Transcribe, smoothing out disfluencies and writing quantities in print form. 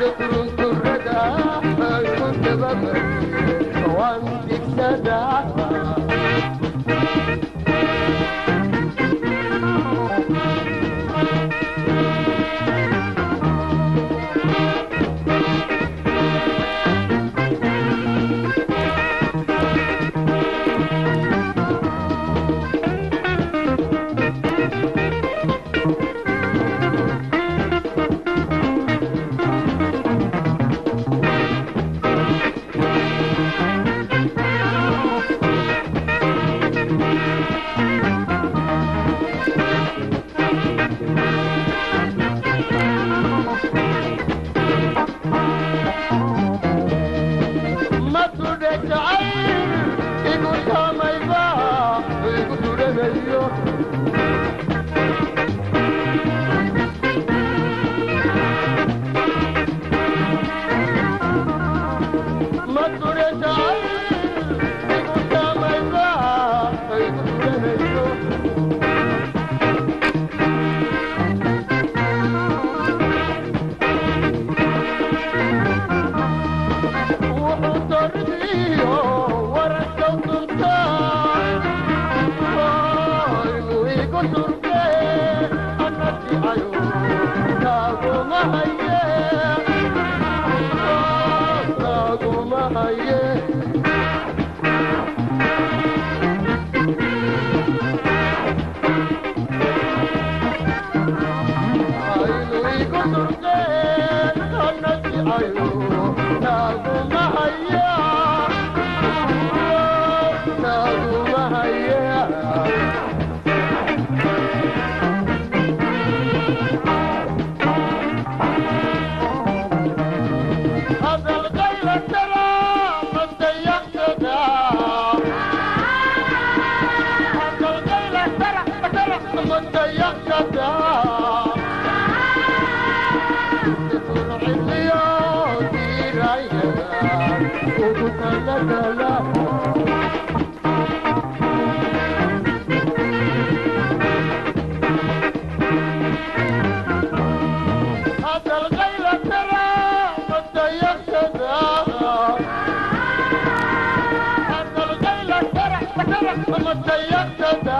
Turunturada ku dabamariye waan digsadaa. Matudhe jacayl igu taamayba igu tudhanayo. Matudhe jacayl igu taamayba igu tudhanayo. Wuxuu torridiyo waranka duntaa inuu igu turkee anaticayo taaguma haye, taaguma haye. Inuu igu turkee anaticayo taaguma haya, taaguma haya. Hadal qayla tara madayaqtada, hadal qayla tara tara madayaqtada. Turciliyo diiraya ugu talagala. Hadal qayla tara madayaqtada, hadal qayla tara tara madayaqtada.